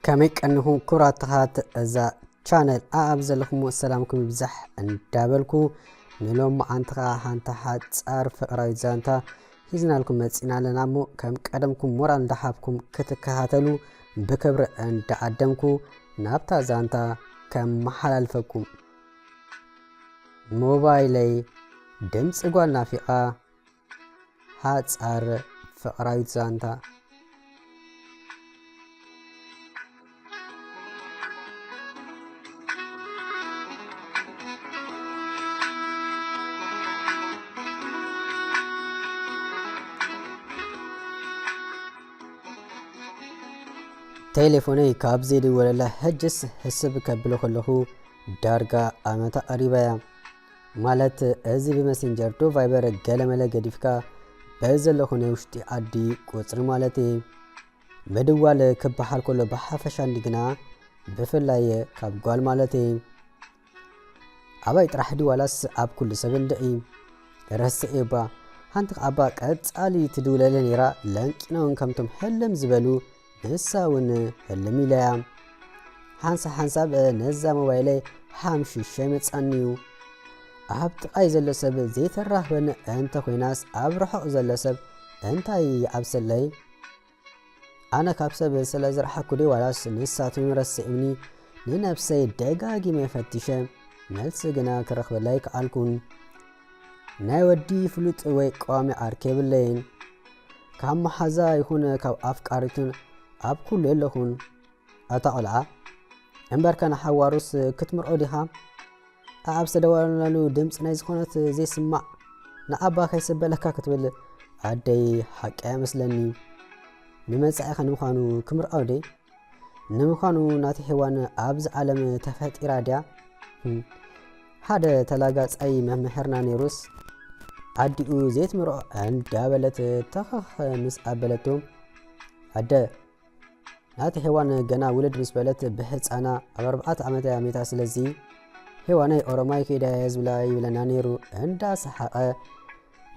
ከመይ ቀኒኹም ክቡራት ተኸታተልቲ እዛ ቻነል? ኣኣብ ዘለኹሞ ሰላምኩም ይብዛሕ እንዳበልኩ፣ ንሎሚ መዓንቲ ኸኣ ሓንቲ ሓጻር ፍቕራዊት ዛንታ ሒዝናልኩም መጺና ኣለና እሞ፣ ከም ቀደምኩም ሞራል እንዳሃብኩም ክትከታተሉ ብክብሪ እንዳዓደምኩ፣ ናብታ ዛንታ ከመሓላልፈኩም። ሞባይለይ ድምጺ ጓል ናፊቓ፣ ሓጻር ፍቕራዊት ዛንታ። ቴሌፎነይ ካብ ዘይድወለላ ሕጅስ ሕስብ ከብሎ ከለኹ ዳርጋ ዓመት ኣሪባያ። ማለት እዚ ብመሴንጀር ዶ ቫይበር ገለመለ ገዲፍካ በዘለኹ ናይ ውሽጢ ዓዲ ቁጽሪ ማለት እየ። ምድዋል ክበሃል ከሎ ብሓፈሻ እንዲ ግና ብፍላይ ካብ ጓል ማለት እየ። ኣባይ ጥራሕ ድዩ ዋላስ ኣብ ኩሉ ሰብ እንድዒ? ረስዔ እባ። ሓንቲ ከኣ እባ ቀጻሊ ትድውለለ ነይራ፣ ለንቂና እውን ከምቶም ሕልም ዝበሉ ንሳ እውን ሕልም ኢለያ። ሓንሳብ ሓንሳብ ነዛ ሞባይለይ ሓምሽሸ ይመጻኒ'ዩ። ኣብ ጥቓይ ዘሎ ሰብ ዘይተራኽበኒ እንተ ኾይናስ ኣብ ርሑቕ ዘሎ ሰብ እንታይ ይዓብሰለይ? ኣነ ካብ ሰብ ስለ ዝረሓኩ ድዩ ዋላስ ንሳቶም ረሲዕምኒ? ንነብሰይ ደጋጊመ ፈቲሸ፣ መልሲ ግና ክረኽበላ ኣይከኣልኩን። ናይ ወዲ ፍሉጥ ወይ ቀዋሚ ዓርኪ የብለይን። ካብ መሓዛ ይኹን ካብ ኣፍቃሪቱን ኣብ ኩሉ የለኹን። ኣታ ቆልዓ፣ እምበርከ ንሓዋሩስ ክትምርዖ ዲኻ? ኣኣብ ዝተደወለሉ ድምጺ ናይ ዝኾነት ዘይስማዕ፣ ንኣባ ከይሰበለካ ክትብል ኣደይ ሓቂ ኣይመስለኒ። ንመጻኢኻ ንምዃኑ ክምርዖ ድየ? ንምዃኑ ናቲ ሄዋን ኣብዚ ዓለም ተፈጢራ ድያ? ህም። ሓደ ተላጋጻይ መምህርና ነይሩስ፣ ኣዲኡ ዘይትምርዖ እንዳበለት ተኸኽ ምስ ኣበለቶ፣ ኣደ፣ ናቲ ሄዋን ገና ውልድ ምስ በለት ብሕጻና ኣብ ኣርባዕተ ዓመታ እያ ሜታ። ስለዚ፣ "ሄዋነይ ኦሮማይ ከይዳ እየ" ዝብላ ይብለና ነይሩ እንዳሰሓቐ፣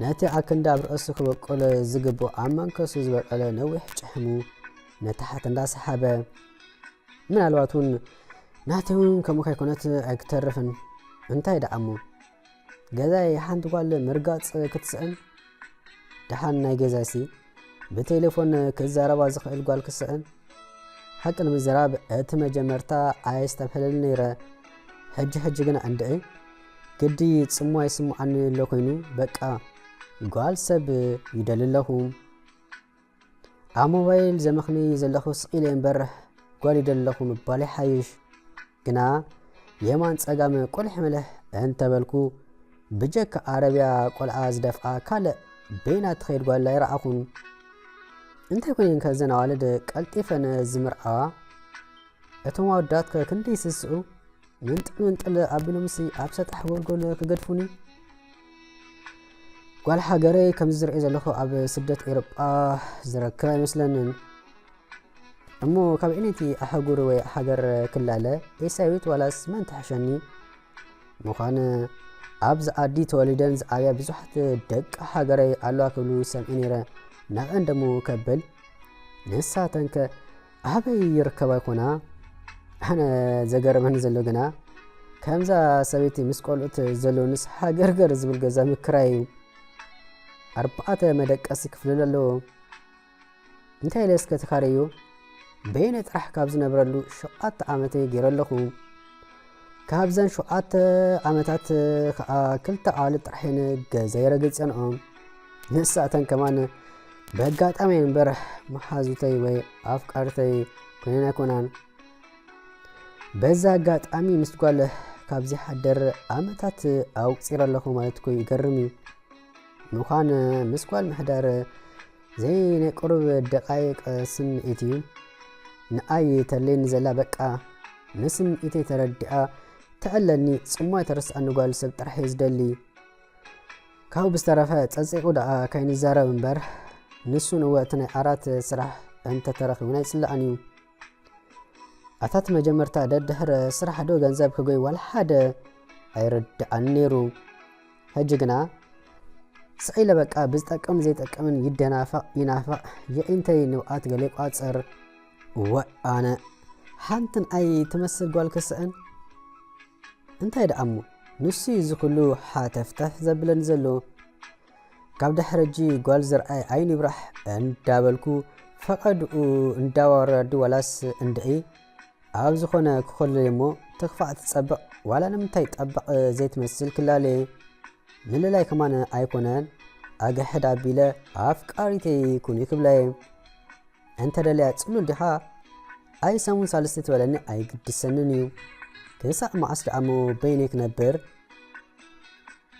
ነቲ ኣክንዲ ኣብ ርእሱ ክበቁል ዝግብኦ ኣብ መንከሱ ዝበቀለ ነዊሕ ጭሕሙ ንታሕቲ እንዳሰሓበ፣ ምናልባት እውን ናተይ እውን ከምኡ ከይኮነት ኣይክተርፍን። እንታይ ደኣ እሞ፣ ገዛይ ሓንቲ ጓል ምርጋጽ ክትስእን? ደሓን ናይ ገዛይሲ ብቴሌፎን ክዛረባ ዝኽእል ጓል ክስእን? ሓቂ ንምዝራብ እቲ መጀመርታ ኣየስተብህለልን ነይረ። ሕጂ ሕጂ ግና እንድዒ ግዲ ጽምዋ ይስምዓኒ ኣሎ ኮይኑ፣ በቃ ጓል ሰብ ይደሊ ኣለኹ። ኣብ ሞባይል ዘመኽኒ ዘለኹ ስቕ ኢለ እምበር ጓል ይደሊ ኣለኹ ምባል ይሓይሽ። ግና የማን ጸጋም ቁልሕ ምልሕ እንተበልኩ፣ ብጀካ ዓረብያ ቆልዓ ዝደፍኣ ካልእ በይና ትኸይድ ጓል ኣይረኣኹን። እንታይ ኮይነን ከ እዘን ኣዋልድ ቀልጢፈን ዝምርዓዋ? እቶም ኣወዳት ከ ክንደይ ይስስኡ? ምንጥል ምንጥል ኣቢሎምሲ ኣብ ሰጣሕ ጎልጎል ክገድፉኒ? ጓል ሃገረይ ከምዚ ዝርእዮ ዘለኹ ኣብ ስደት ኤውሮጳ ዝረክብ ኣይመስለንን። እሞ ካብ ኣየነይቲ ኣህጉር ወይ ሃገር ክላለ? ኤስያዊት ዋላስ መን ትሕሸኒ? ምዃን ኣብዚ ዓዲ ተወሊደን ዝዓብያ ብዙሓት ደቂ ሃገረይ ኣለዋ ክብሉ ሰምዐ ነይረ። ናብአን ደሞ ከብል፣ ንሳተንከ ኣበይ ይርከባ ይኾና? ኣነ ዘገርመኒ ዘሎ ግና፣ ከምዛ ሰበይቲ ምስ ቆልዑት ዘለውንስ ሃገርገር ዝብል ገዛ ምክራይ እዩ። ኣርባዕተ መደቀሲ ክፍሊ ኣለዎ። እንታይ ኢለ እስከ ተኻረዮ? በየነ ጥራሕ ካብ ዝነብረሉ ሸውዓተ ዓመተይ ገይረ ኣለኹ። ካብዘን ሸውዓተ ዓመታት ከኣ ክልተ ኣዋልድ ጥራሕ እየን ገዛይ ረጊጸንኦም። ንሳተን ከማን ብኣጋጣሚ እየን እምበር መሓዙተይ ወይ ኣፍቃርተይ ኮይነን ኣይኮናን። በዚ ኣጋጣሚ ምስ ጓል ካብ ዝሓድር ዓመታት ኣቑጺረ ኣለኹ ማለት እኮ ይገርም እዩ። ምዃን ምስ ጓል ምሕዳር ዘይናይ ቁሩብ ደቃይቅ ስምዒት እዩ። ንኣይ ተድልየኒ ዘላ በቃ ንስምዒተይ ተረዲኣ ተዕለኒ፣ ጽምዋ ተርስዓኒ ጓል ሰብ ጥራሕ እየ ዝደሊ። ካብኡ ብዝተረፈ ጸጺቑ ደኣ ከይንዛረብ እምበር፣ ንሱ ንወ እቲ ናይ ዓራት ስራሕ እንተተረኺቡና ኣይጽላእን እዩ። ኣታ እቲ መጀመርታ ደድሕሪ ስራሕ ዶ ገንዘብ ክጎይ ዋላ ሓደ ኣይርድኣን ነይሩ። ሕጂ ግና ስቕ ኢለ በቃ ብዝጠቅምን ዘይጠቅምን ይደናፋቕ ይናፋቕ፣ የዒንተይ ንብዓት ገለ ይቋጽር። እወ ኣነ ሓንቲ ንኣይ ትመስል ጓል ክስእን? እንታይ ደኣ እሞ፣ ንሱ እዩ እዚ ኩሉ ሓተፍተፍ ዘብለኒ ዘሎ። ካብ ድሕሪ ሕጂ ጓል ዝርኣይ ዓይኑ ይብራሕ እንዳበልኩ፣ ፈቐድኡ እንዳዋረዱ ዋላስ እንድዒ፣ ኣብ ዝኾነ ክኸልል እሞ ትኽፋእ ትጸብቕ፣ ዋላ ንምንታይ ጠበቕ ዘይትመስል ክላለ። ምልላይ ከማን ኣይኮነን፣ ኣግሕድ ኣቢለ ኣፍቃሪተይ ኩኒ ክብላየ። እንተ ደልያ ጽሉል ዲኻ? ኣይ ሰሙን ሳልስቲ ትበለኒ ኣይግድሰንን እዩ። ክሳዕ መዓስ ደኣ እሞ በይነይ ክነብር?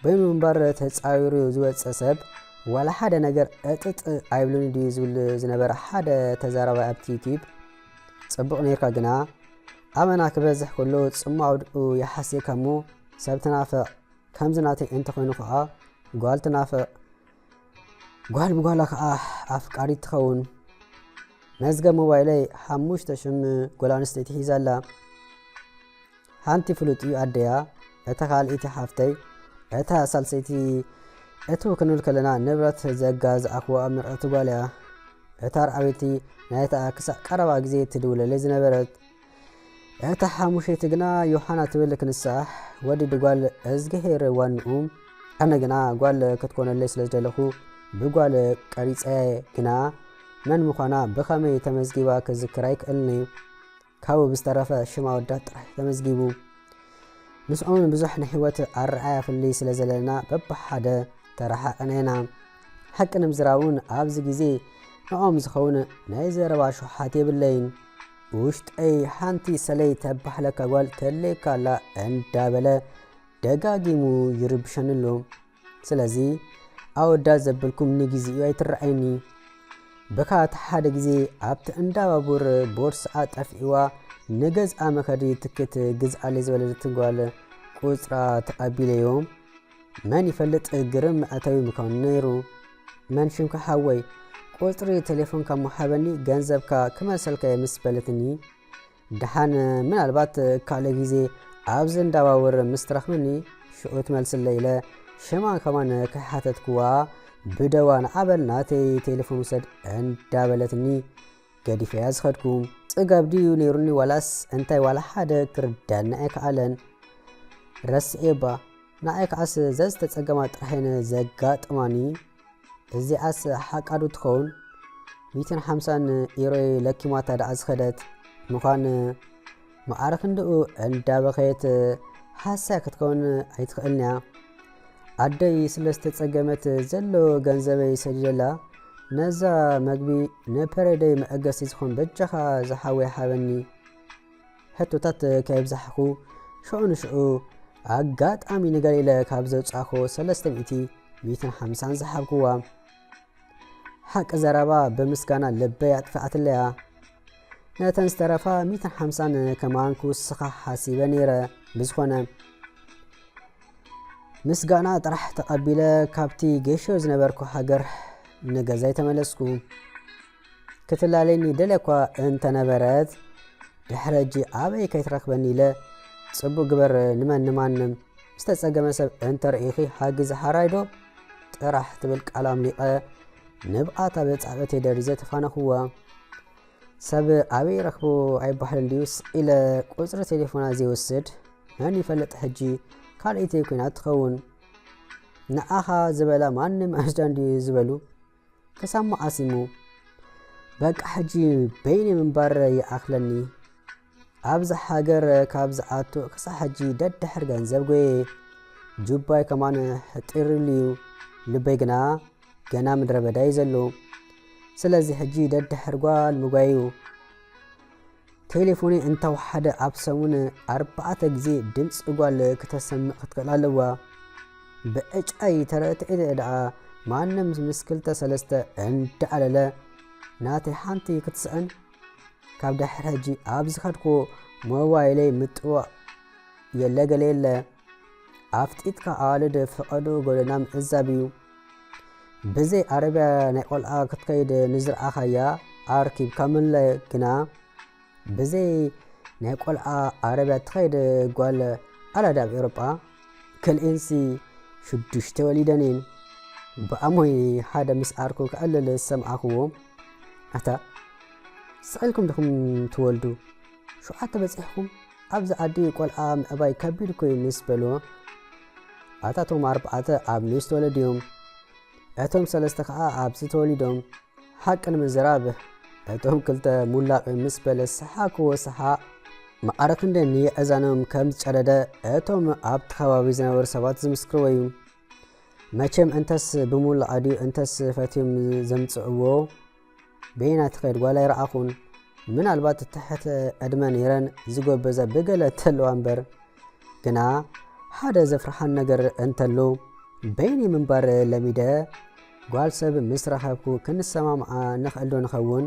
በይኑ ምንባር ተጻዊሩ ዝወጸ ሰብ ዋላ ሓደ ነገር እጥጥ ኣይብሉን ድዩ ዝብል ዝነበረ ሓደ ተዛራባይ ኣብቲ ዩቲዩብ። ጽቡቕ ነይርካ ግና ኣመና ክበዝሕ ከሎ ጽሙእ ኣውድኡ ይሓስየካ እሞ ሰብ ትናፍቕ። ከምዚ ናተይ እንተኾይኑ ከኣ ጓል ትናፍቕ። ጓል ብጓላ ከኣ ኣፍቃሪት ትኸውን። መዝገብ ሞባይለይ ሓሙሽተ ሽም ጓል ኣንስተይቲ ሒዛ ኣላ። ሓንቲ ፍሉጥ እዩ ኣደያ፣ እታ ካልኣይቲ ሓፍተይ፣ እታ ሳልሰይቲ እትው ክንብል ከለና ንብረት ዘጋዝኣኽዋ ምርዕቲ ጓል እያ። እታ ኣርባዕተይቲ ናይታ ክሳዕ ቀረባ ግዜ ትድውለለይ ዝነበረት። እታ ሓሙሸይቲ ግና ዮሃና ትብል ክንሳሕ ወዲ ድጓል እዝግሄር ዋንኡ። ኣነ ግና ጓል ክትኮነለይ ስለ ዝደለኹ ብጓል ቀሪጸ ግና መን ምዃና ብኸመይ ተመዝጊባ ክዝክር ኣይክእልን እዩ። ካብኡ ብዝተረፈ ሽም ኣወዳት ጥራሕ ተመዝጊቡ። ምስኦም ብዙሕ ናይ ህይወት ኣረኣእያ ፍልልይ ስለ ዘለና በብሓደ ተረሓቕና ኢና። ሓቂ ንምዝራብ እውን ኣብዚ ግዜ ንኦም ዝኸውን ናይ ዘረባ ሸውሓት የብለይን። ውሽጠይ ሓንቲ ሰለይ ተባህለካ ጓል ተለየካ ኣላ እንዳበለ ደጋጊሙ ይርብሸኒ ኣሎ። ስለዚ ኣወዳት ዘብልኩም ንግዚኡ ኣይትረኣይኒ። በካ እቲ ሓደ ግዜ ኣብቲ እንዳ ባቡር ቦርስኣ ጠፊእዋ ንገዝኣ መኸዲ ትኬት ግዝኣለይ ዝበለትኒ ጓል ቁጽራ ተቐቢለዮ። መን ይፈልጥ ግርም መእተዊ ምዃኑ ነይሩ። መን ሽምካ ሓወይ? ቁጽሪ ቴሌፎንካ እሞ ሃበኒ፣ ገንዘብካ ክመልሰልካ እየ ምስ በለትኒ፣ ደሓን ምናልባት ካልእ ግዜ ኣብዚ እንዳ ባቡር ምስ ትረኽብኒ ሽዑ ትመልስለይ ኢለ ሽማ ከማን ከይሓተትክዋ ብደዋ ንዓ በል ናተይ ቴሌፎን ውሰድ እንዳበለትኒ ገዲፈያ ዝኸድኩ። ጽጋብ ድዩ ነይሩኒ ዋላስ እንታይ ዋላ ሓደ ክርዳኒ ኣይከኣለን። ረስዔባ፣ ንዓይ ከዓስ ዘዝተጸገማ ጥራሕ እየን ዘጋጥማኒ። እዚኣስ ሓቃ ዶ ትኸውን? ሚእትን ሓምሳን ኢሮይ ለኪማታ ደኣ ዝኸደት ምዃን መዓረ ክንድኡ እንዳበኸየት ሃስያ ክትከውን ኣይትኽእልን እያ። ኣደይ ስለ ዝተጸገመት ዘሎ ገንዘበይ ሰዲደላ ነዛ መግቢ ንፐሬደይ መዐገሲ ዝኾን በጃኻ ዝሓወይ ሃበኒ። ሕቶታት ከየብዛሕኹ ሽዑ ንሽዑ ኣጋጣሚ ንገለ ኢለ ካብ ዘውጻእኩ ሰለስተ ሚእቲ፣ ሚእትን ሓምሳን ዝሃብክዋ። ሓቂ ዘረባ ብምስጋና ልበይ ኣጥፍኣትለያ። ነተን ዝተረፋ ሚእትን ሓምሳን ከማን ክውስኻ ሓሲበ ነይረ። ብዝኾነ ምስጋና ጥራሕ ተቐቢለ ካብቲ ጌሾ ዝነበርኩ ሃገር ንገዛይ ተመለስኩ። ክትላለየኒ ደልያ እኳ እንተነበረት፣ ድሕሪ ሕጂ ኣበይ ከይትረኽበኒ ኢለ፣ ጽቡቕ ግበር ንመን ንማንም ዝተጸገመ ሰብ እንተርኢኺ ሓግዚ ሓራይ ዶ ጥራሕ ትብል ቃል ኣምሊቐ፣ ንብኣታ ብጻብዕተይ ደሪዘ ተፋነኹዋ። ሰብ ኣበይ ረኽቦ ኣይበሃልን ድዩ? ስቕ ኢለ ቁጽሪ ቴሌፎና ዘይወስድ መን ይፈልጥ፣ ሕጂ ካልኣይተይ ኮይና ትኸውን። ንዓኻ ዝበላ ማንም ኣይወስዳን ድዩ ዝበሉ ክሳብ መዓስ እሞ? በቃ ሕጂ በይነይ ምንባር ይኣኽለኒ። ኣብዚ ሃገር ካብ ዝኣቱ ክሳብ ሕጂ ደድሕር ገንዘብ ጎየ። ጁባይ ከማን ሕጢርሉ እዩ። ልበይ ግና ገና ምድረ በዳ እዩ ዘሎ። ስለዚ ሕጂ ደድሕር ጓል ምጓይ እዩ። ቴሌፎነይ እንተወሓደ ኣብ ሰሙን ኣርባዕተ ግዜ ድምፂ ጓል ክተሰምዕ ክትክእል ኣለዋ። ብዕጫይ ተረትዒ ደኣ ማንም ምስ ክልተ ሰለስተ እንዳኣለለ ናተይ ሓንቲ ክትስእን። ካብ ድሕሪ ሕጂ ኣብ ዝኸድኩ ሞባይለይ ምጥዋቕ የለ ገለ የለ። ኣፍጢጥካ ኣዋልድ ፈቐዶ ጎደና ምዕዛብ እዩ። ብዘይ ዓረብያ ናይ ቆልዓ ክትከይድ ንዝረኣኻያ ኣርኪብካ ምለ ግና፣ ብዘይ ናይ ቆልዓ ዓረብያ ትኸይድ ጓል ኣላ ድያ ኣብ ኤውሮጳ? ክልኤንሲ ሽዱሽተ ወሊደን እየን። ብኣሞይ ሓደ ምስ ዓርኩ ከዕልል ዝሰምዓኽዎ፣ ኣታ ስቕ ኢልኩም ዲኹም ትወልዱ? ሸውዓተ በጺሕኩም ኣብዚ ዓዲ ቆልዓ ምዕባይ ከቢድ እኮ እዩ ምስ በልዎ፣ ኣታ እቶም ኣርባዕተ ኣብ ኒውስ ተወለዱ እዮም፣ እቶም ሰለስተ ከኣ ኣብዚ ተወሊዶም። ሓቂ ንምዝራብ እቶም ክልተ ሙላቕ ምስ በለ ሰሓክዎ ሰሓቕ። ማዕረ ክንደይ ንየእዛኖም ከም ዝጨደደ እቶም ኣብቲ ከባቢ ዝነበሩ ሰባት ዝምስክርዎ እዩ። መቸም እንተስ ብሙላቕ ድዩ እንተስ ፈትዮም ዘምጽእዎ በየናይ ትኸይድ ጓል ኣይረኣኹን። ምናልባት ትሕተ ዕድመ ነይረን ዝጎበዛ ብገለ ተለዋ እምበር። ግና ሓደ ዘፍርሓን ነገር እንተሎ በይኒ ምንባር ለሚደ ጓል ሰብ ምስ ረኸብኩ ክንሰማምዓ ንኽእል ዶ ንኸውን?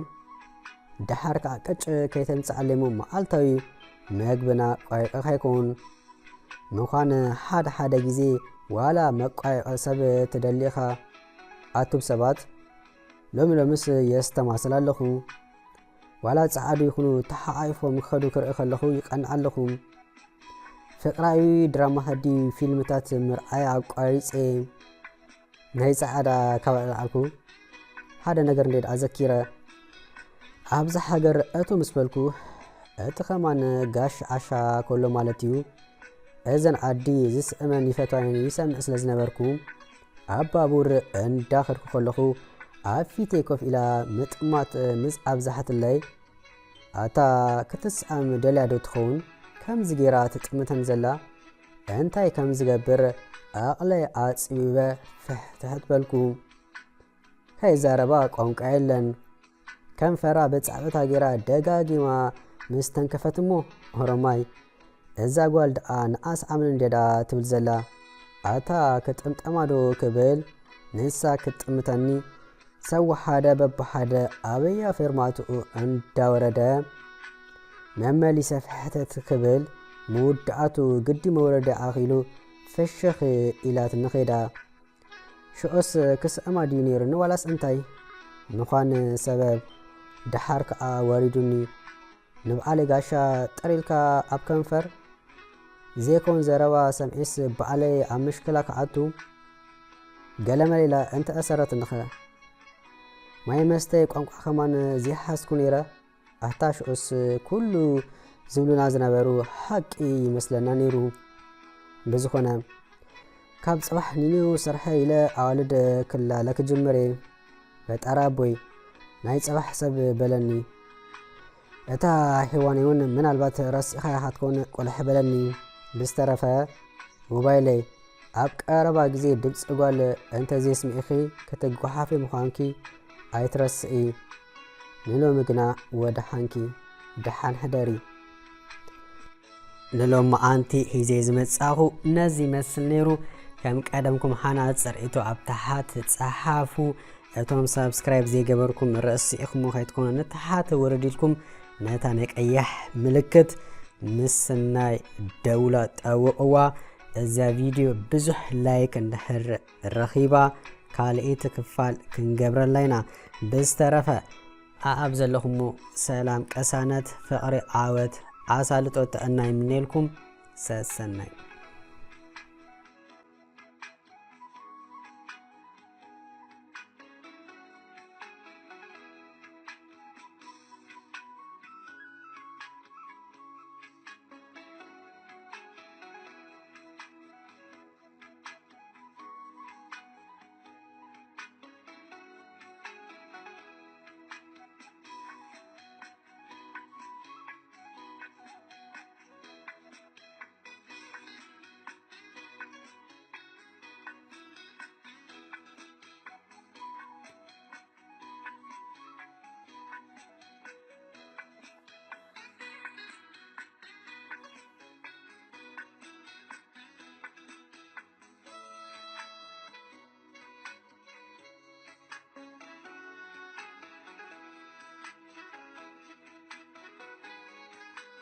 ደሓር ከዓ ቅጭ ከይተምፅኣለይ እሞ መዓልታዊ መግብና ቋይቂ ከይከውን ምዃን ሓደ ሓደ ግዜ ዋላ መቋየቒ ሰብ ትደሊ ኢኻ ኣቱም ሰባት። ሎሚ ሎምስ የስተማስል ኣለኹ። ዋላ ጸዓዱ ይኹኑ ተሓቋቒፎም ክኸዱ ክርኢ ከለኹ ይቐንእ ኣለኹ። ፍቕራዊ ድራማ ከዲ ፊልምታት ምርኣይ ኣቋሪጸ ናይ ጸዓዳ ካብ ኣልዓልኩ ሓደ ነገር እንደ ኣዘኪረ ኣብዛ ሃገር እቶ ምስ በልኩ እቲ ኸማን ጋሽ ዓሻ ከሎ ማለት እዩ። እዘን ዓዲ ዝስእመን ይፈትዋን ይሰምዕ ስለ ዝነበርኩ ኣብ ባቡር እንዳኸድኩ ከለኹ ኣብ ፊተይ ኮፍ ኢላ ምጥማት ምስ ኣብዛሓትለይ ኣታ ክትስኣም ደልያ ዶ ትኸውን? ከምዚ ጌራ ትጥምተን ዘላ እንታይ ከም ዝገብር ኣቕለይ ኣጽቢበ ፍሕትሕት በልኩ። ከይዛረባ ቋንቋ የለን። ከንፈራ ብጻዕብታ ጌራ ደጋጊማ ምስ ተንከፈት እሞ ኦሮማይ እዛ ጓል ደኣ ንኣስ ዓምን እንዴዳ ትብል ዘላ። ኣታ ክጥምጠማ ዶ ክብል ንሳ ክትጥምተኒ ሰብ ሓደ በብሓደ ኣበያ ፌርማትኡ እንዳወረደ መመሊሰ ፍሕተት ክብል ምውዳኣቱ ግዲ መውረዲ ኣኺሉ ፍሽኽ ኢላትኒ ኸይዳ። ሽዑስ ክስዕማ ድዩ ነይሩኒ ዋላስ እንታይ ምዃን ሰበብ ደሓር ከኣ ወሪዱኒ። ንብዓለይ ጋሻ ጥር ኢልካ ኣብ ከንፈር ዘይኮን ዘረባ ሰምዒስ በዓለይ ኣብ ምሽክላ ክኣቱ ገለመለ ኢላ እንተኣሰረትኒኸ? ማይ መስተይ ቋንቋ ከማን ዘይሓዝኩ ነይረ። ኣታ ሽዑስ ኩሉ ዝብሉና ዝነበሩ ሓቂ ይመስለና ነይሩ። ብዝኾነ ካብ ጽባሕ ኒኒው ስርሐ ኢለ ኣዋልድ ክላለ ክጅምር እየ። ፈጣሪ ኣቦይ ናይ ጽባሕ ሰብ በለኒ። እታ ሄዋነይ እውን ምናልባት ረሲእኻያ ክትከውን ቆልሕ በለኒ። ብዝተረፈ ሞባይለይ ኣብ ቀረባ ግዜ ድምፂ ጓል እንተዘየስሚዕኺ ክትጓሓፊ ምዃንኪ ኣይትረስኢ። ንሎሚ ግና ወደሓንኪ፣ ደሓን ሕደሪ። ንሎሚ ኣንቲ ሒዘ ዝመጻኹ ነዚ ይመስል ነይሩ። ከም ቀደምኩም ሓና ጸርኢቶ ኣብ ታሓት ጸሓፉ። እቶም ሳብስክራይብ ዘይገበርኩም ረሲእኹሞ ከይትኮኑ ንታሓት ውርድ ኢልኩም ነታ ናይ ቀያሕ ምልክት ምስናይ ደውላ ጠውቕዋ። እዛ ቪድዮ ብዙሕ ላይክ እንድሕር ረኺባ ካልኣይቲ ክፋል ክንገብረላ ኢና። ብዝተረፈ ኣኣብ ዘለኹሞ ሰላም፣ ቅሳነት፣ ፍቕሪ፣ ዓወት፣ ኣሳልጦ ጥዕና ይምነየልኩም። ሰሰናይ።